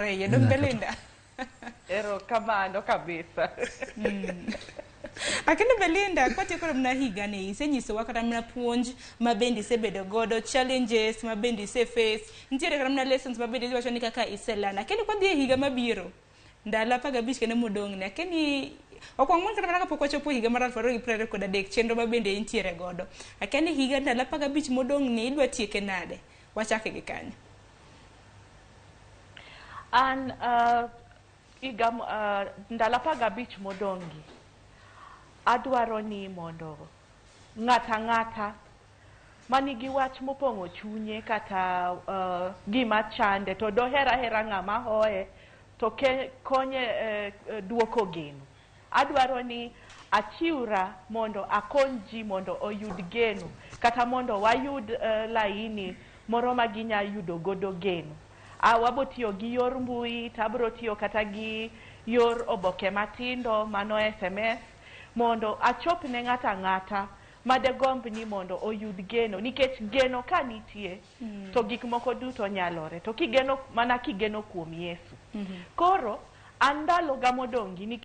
Iye dong Belinda. Erokamano kabisa. Akendo Belinda, kwatieko mana higa ni, isenyisowa kata mana puonj ma bende isebedo godo, challenges ma bende ise face, nitiere kata mana lessons ma bende iwacho ni kaka iselearn. Akeni kwadhi e higa mabiro, ndalo 15 kende modong' ni, akeni ok wang'uon kata mana kapok wachopo higa mar 2023, chenro ma bende intiere godo. Akeni higa ndalo 15 modong' ni idwa tieke nade? Wachake gi kanyo. An higa ndalo 15 modong' gi adwaro ni mondo ng'ata ang'ata manigi wach mopong'o chunye kata gima chande to doher ahera ng'ama hoye to konye duoko geno. Adwaro ni achiwra mondo akony ji mondo oyud geno kata mondo wayud laini moro ma ginya yudo godo geno. Wabo tiyo gi yor mbui to abro tiyo kata gi yor oboke matindo mano SMS mondo achop ne ng'ato ang'ata madegomb ni mondo oyud geno nikech geno ka nitie to gik moko duto nyalore to kigeno mana kigeno kuom Yesu. Koro an ndalo ga modong' gi.